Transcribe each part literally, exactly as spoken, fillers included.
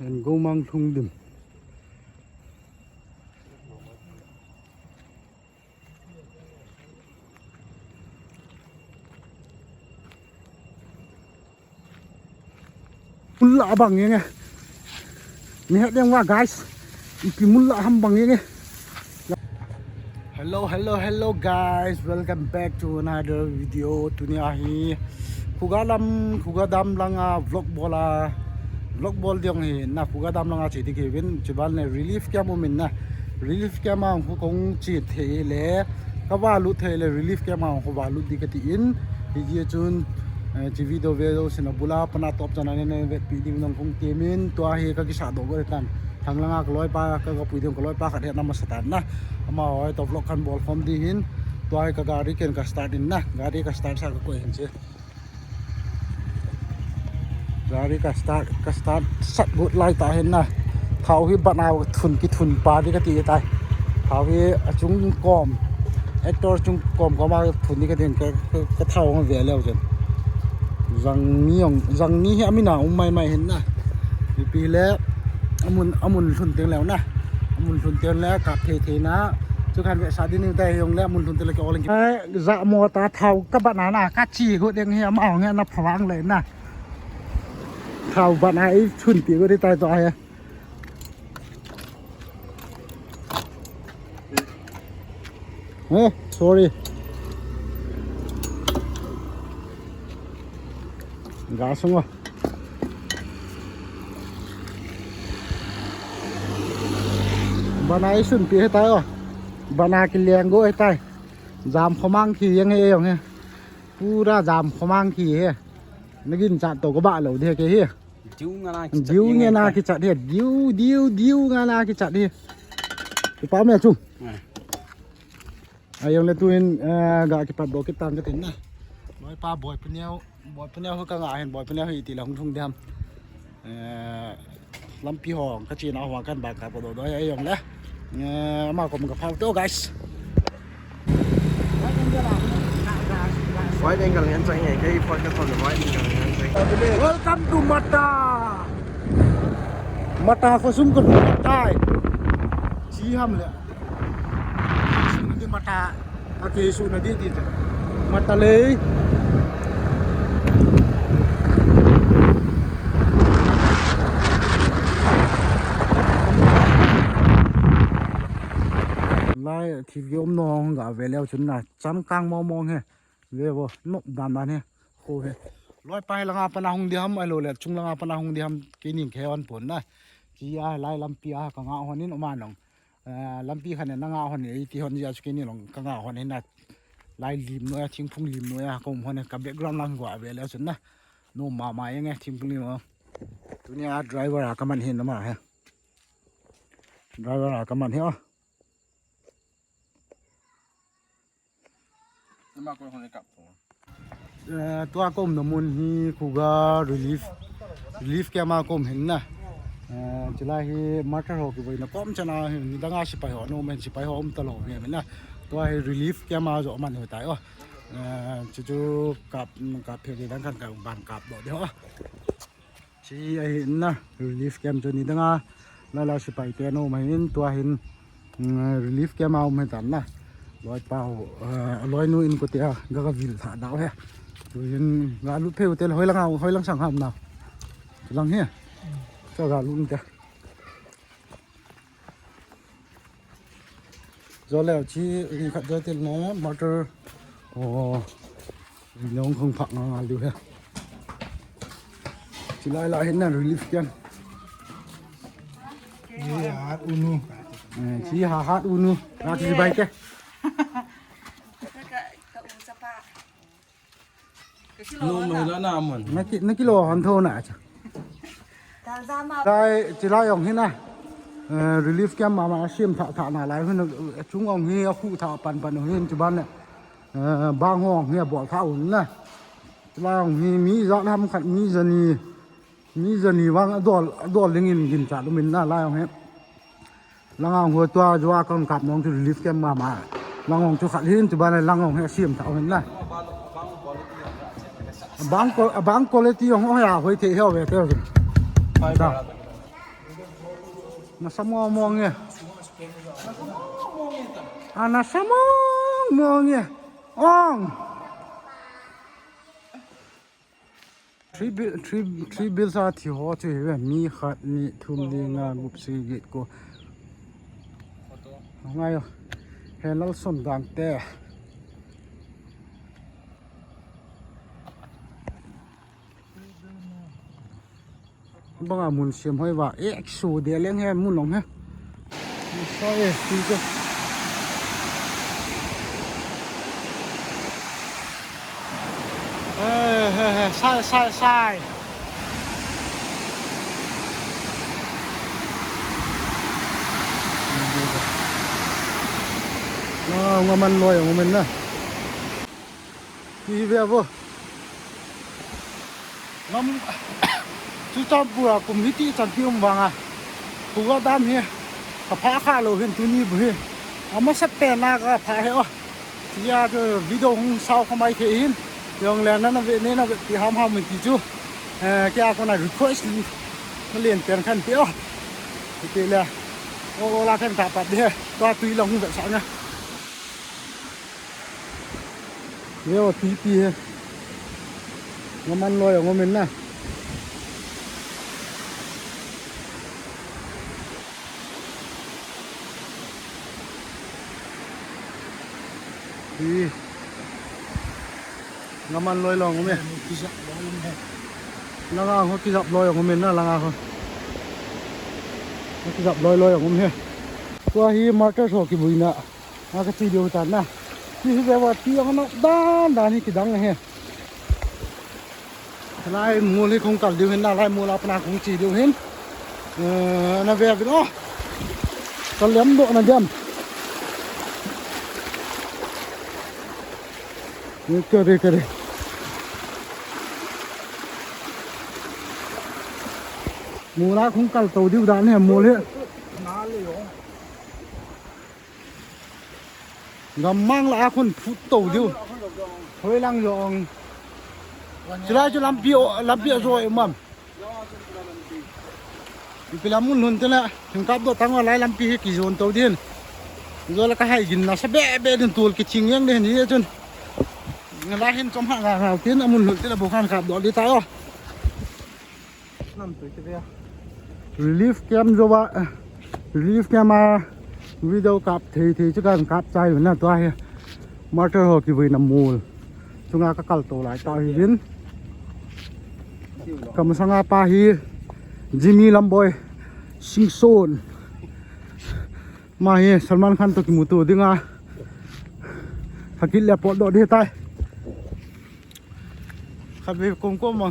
An go mang thung dim. Mulla bang yenge. Ni hat yang wa guys. Ipi mulla ham bang yenge. Hello, hello, hello guys. Welcome back to another video. Tuni ahi Khuga lam, Khuga dam langa vlog bola. Vlog bol diong hi na Khuga dam langa che di kevin. Chiban le relief camp um in na. Relief camp a khu kong che thei le. Ka va lut thei le relief camp a khu va lut di ka ti in. Hi ji chun, eh, chi video ve lo sina bula pana top chana ne ne vetpi ding nang kong temin. Tua hi ka kisa do go tan. Thang langa ka loi pa ka ga pui ding ka loi pa khat he na masa tan na. Ama hoi to vlog kan bol khom di hin. Tua hi ka gari ken ka start in na. Gari ka start sa ka koi hin che. Gari ka start, ka start sat got lai ta hin na. Thau hi bana thun ki thun pa di ka ti tai. Thau hi a chung kom. Actor chung kom kom a thun di ka tin ka, ka, ka thau hong ve leo chen. Zang ni yong, zang ni hi amina um mai mai hin na. Ipi le amun, amun thun teng leo na. Amun thun teng le ka thei thei na. Chu kan ve sa di ni tai yong le amun thun teng le ke oling. Za mo ta thau ka bana na ka chi got ding hi ama hong na phawang le na. Thau bana i chun pi go di tai to ahi. Eh, sorry. Ga sung o. Bana i chun pi he tai o. Bana ki leng go he tai. Jam khomang ki yang he yong he. Pura jam khomang ki he. Nagin chat to ko ba lo de ke hi. Diu nga na ki chat. Diu nga na ki chat hi. Diu, diu, diu nga na ki chat hi. Ki pa me chu. Ai yong le tuin, eh, ga ki pat do ki tang ka tin na. Boy pa, boy pneu, boy pneu ka nga hin, boy pneu hi ti la hung thung diam. Eh, Lampi hong, ka china hong kan bang ka pa do do ai yong le. Eh, ma kom ka phau to guys. Wide angle ngen chang e, kei phone ka thon wide angle ngen chang. Welcome to Mata. Mata khosung ko tai. Chi ham le. Chi ham le Mata. Ake su na di di ta. Mata lei. Lai thil ki um nong ga ve leo chun na changkang mong mong he. Ve vo nop dan dan he. Kho he. Loi pai langa pana hung di ham ai lo le chung langa pana hung di ham ki ning khe on pon na. Ki a lai lampi a ka nga hon in oma nong. Eh, lampi khan na nga hon e, ti hon jia chu kini long ka nga hon e na. Lai lim noi a, thingphung lim noi a, ka um hon e, ka background lang go a ve le chun na. No ma ma yeng e, thingphung lim o. Tunia driver a ka man hin na ma he. Driver a ka man he o. Nama ko hon e kap to. Eh, tua ka um na mun hi Khuga relief, relief camp a ka um hin na. Eh, chulai hi martyr ho kiboina kom chana hin, nidanga sipai ho, no men sipai ho um ta lo ve na. Tua hi relief camp a jo man ho tai o. Eh, chu chu kap, kap phe dang kan ka ban kap do de ho. Chi ahi na relief camp chu nidanga lai lai sipai te no ma hin tua hin, mm, relief camp a um he tan na. Loi pa ho, eh, loi nu in ko te a ga ga vil tha dau he. Tu hin ga lut pheu te hoi lang a, hoi lang sang ham na. Lang he. Cho ga lut te. Zo leo chi ri khat zo til na motor. Oh. Ri nong khong phak nga nga liu he. Chi lai lai hin na relief camp. Chi ha hat unu. Eh, chi ha hat unu. Ra chi bai te. Ka, ka, ka u chapa. No, mai la na man. Na ki, na kilo hon tho na cha. Chilai, chilai ong hi na. Eh, relief camp ma ma sim tha tha na lai hun chung ong hi a khu tha pan pan hin chi ban le. Eh, bang hong hi a bol tha un na. Chilai ong hi mi ja lam khat mi ja ni. Mi ja ni vang a dol, a dol ding in gin cha lu min na lai ong hi. Langa hung ho tua jua kong kap nong chu relief camp ma ma. Lang hong chu khat hin chu ban lang hong he siam tha hin na. Bang ko, bang quality hong ho ya hoi the heo ve te. Fiber. Nasa mong mong e. A nasa mong mong e. Ong. Three bill, three, three bills a thi ho chu hi ve. Mi khat, ni, thum, li, nga, gup, sagi, get, ko. Ngai o. He Lalson Gangte. Banga mun siam hoi va. Eh, so de leng he mun long he. So e, ti ko. Eh, he, he, sai, sai, sai. Ah, ngaman loi, ngaman na. Hi ve vo. Ngam, Churachandpur a kum hiti chan pi um vanga. Kuva dam hi. Ka pha kha lou hin tuni bu hi. Ama sat pe na ka pha he o. Tia chu video hung sao kha mai thei hin. Jong le na na ve ne na ve ti ham ham ti chu. Eh, kei a kona request na len pen khan ti o. Ti le. O, o la khan ka pat de. Tua tui la hung ve sa na. Ve o, ti ti he. Ngaman loi a ngom in na. Ti. Ngaman loi a ngom e. Langa ho kijap loi a ngom in na, langa ho. Kijap loi loi a ngom he. Tua hi martyr ho kibuina. A ka chi diu ta na. Ti hi ve va ti ang na dan dan hi kidang he. Lai mol hi kong kal diu hin na, lai mol a pana kong chi diu hin. Eh, na ve ve o. Ka lem do na diam. Ni ka re ka re. Mol a kong kal to diu dan he mol hi. Gammang la a khun phut to diu. Hoi lang jong. Chulai chu lampi o, lampi a joi um am. Ipi lam mun lhun tena, hin kap doh tang o lai lampi hi kijon to din. Jole ka hai gin nasa be be din tul kiching yang den hi chun. Lai hin chom ha ga ga tin amun lhun tena bu khan kap doh di ta o. Relief camp jo ba, relief camp a video kap thei thei chu kan kap chai na tua hi. Martyr ho kivuina mol chunga ka kal to lai ta hi vin. Ka masanga pa hi Jimmy Lamboi Singson. Ma hi Salman Khan to kimuto dinga. Hakit le pot do di tai. Khatvei kom kom ma.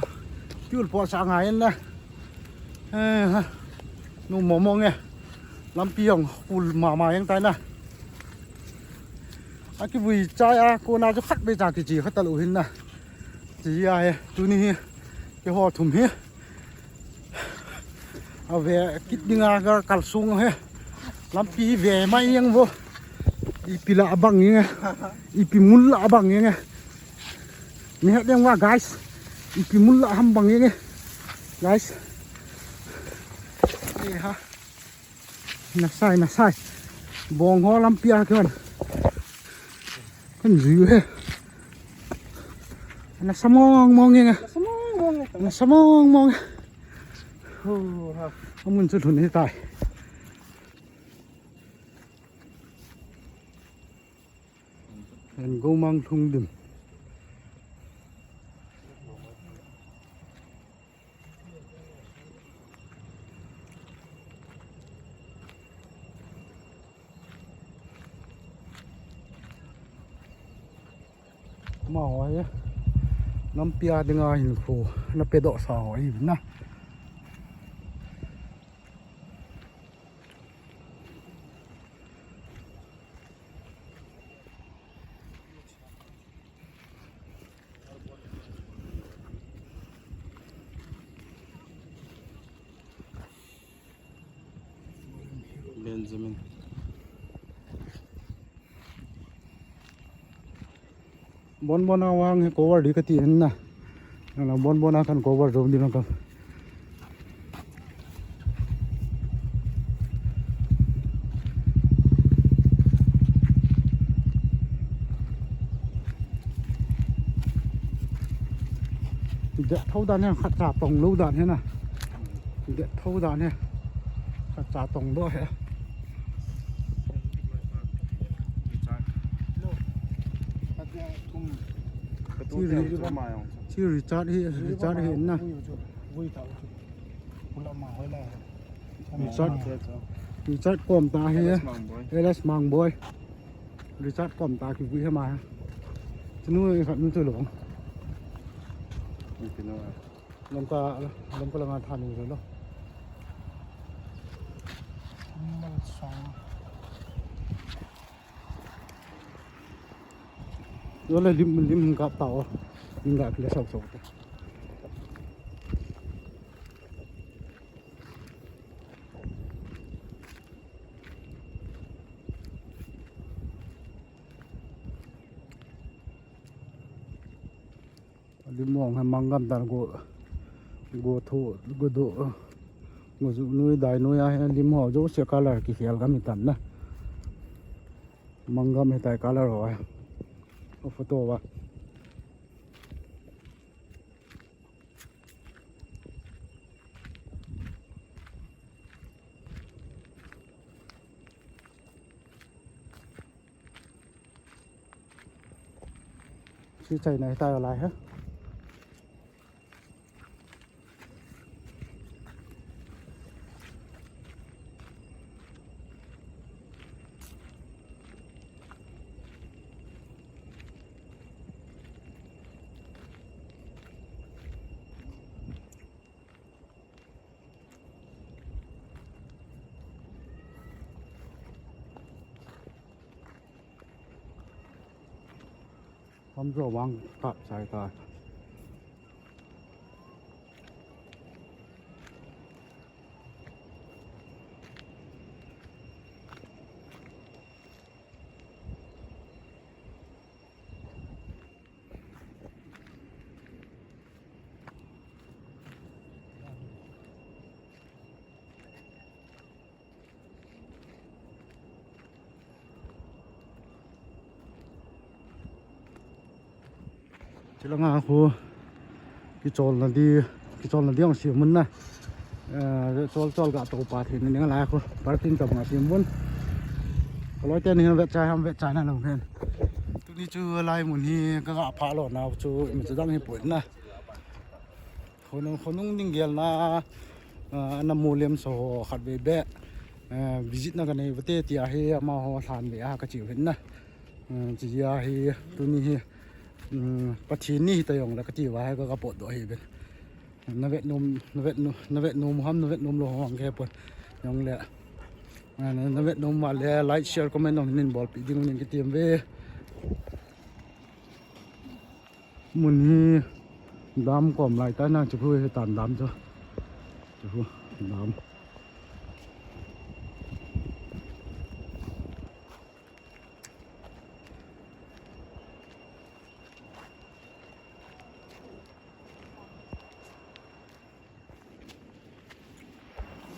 Tiul po sa ngai na. Eh, ha. Nu mo mo nge. Lampi jong pul mama jeng tai na. Akivui chai a kona chu khatvei cha kichi kha talou hin na. Chi a he. Tuni hi. Keiho thum hi. Ave kit dinga ka kalsung he. Lampi ve mai jeng vo. Ipi la abang jeng e. Ipi mol la abang jeng e. Ni het ding uva, guys. Ipi mol la ham bang jeng e. Guys. Eh ha. Nasai, nasai. Bong ho lampi a kion. Kan jui he. Nasa mong mong jeng e. Nasa mong mong jeng e. Nasa mong mong. Ho ha. Amun chu lhun hi tai. En go mang lhung dim. Ama ho hi lampi a dinga hinkho ana pedoh sa ho ahi na. Benjamin. Bon bon a vang hi cover di kati hin na. Nala bon bon a kan cover jom di na kam. Det tho dan hi, khat cha tong lou dan hi na. Det tho dan hi. Khat cha tong lou hi. Chi ri-, chi Richard hi, Richard hi na. Richard, Richard kom ta hi. L S Mangboi. L S Mangboi. Richard kom ta kivui hi ma hi. Chunu khat nu chu lo. Lamka, Lamka langa tha ni lo. Lo le lim, lim kap ta o. Lim kap le sau sau te. Lim mong ha Manggam dan go, go thu, go do, go ju nui dai nui a hi lim ho jouse color kikhel gam hi tan na. Manggam hitai color ho a. O photo va. Chi chai na hitai lai ha. Hamjo vang kap chai ta. Chilanga khu kicholna di, kicholna di ong siam mun na. Eh, chol chol ga to pa thei ni ngai lai khu parking tam nga siam mun. Kaloi te ni vet chai ham vet chai na lo hen. Tuni chu lai mun hi ka ga pha lo na chu mi chu dang hi poi na. Khonung, khonung ding gel na, ah, na mu lem so khat ve be, ah, visit na ka nei vate ti a hi ama ho hlan ve a ka chiu hin na. Ah, chi a hi tuni hi, um, Pathen ni hi ta jong la ka ti va hi ka, ka pot do hi ben. Na vet nom, na vet nom, na vet nom ham, na vet nom lo ham ke pon. Jong le, ah, na, na vet nom ma le like, share, comment nong nin bol pi ding nin ki tim ve. Mun hi dam kom lai ta na chu khu hi tan dam chu. Chu khu dam.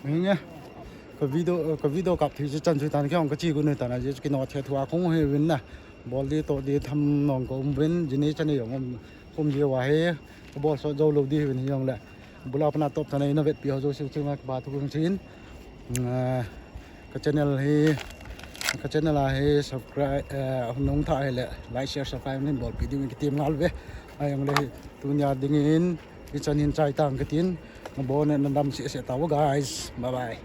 Nge, ka video, ka video kap thei chu chan chu tan kei ong ka chi gu nei tan a, je chu kino the thua kong he win na. Bol di to di tham nong ka um win, ji nei chan nei ong um, um je wa he, ka bol so jo lo di win hi ong le. Bula pana top tan na vet pi ho jo siu chu nga ba thu kong chin. Ah, ka channel hi, ka channel a hi subscribe, eh, nong tha hi le, like, share, subscribe nin bol pi ding ki tim ngal ve. Ai ong le tunia ding in, i chan hin chai tang ka tin. Na bon na dam si se ta guys. Bye bye.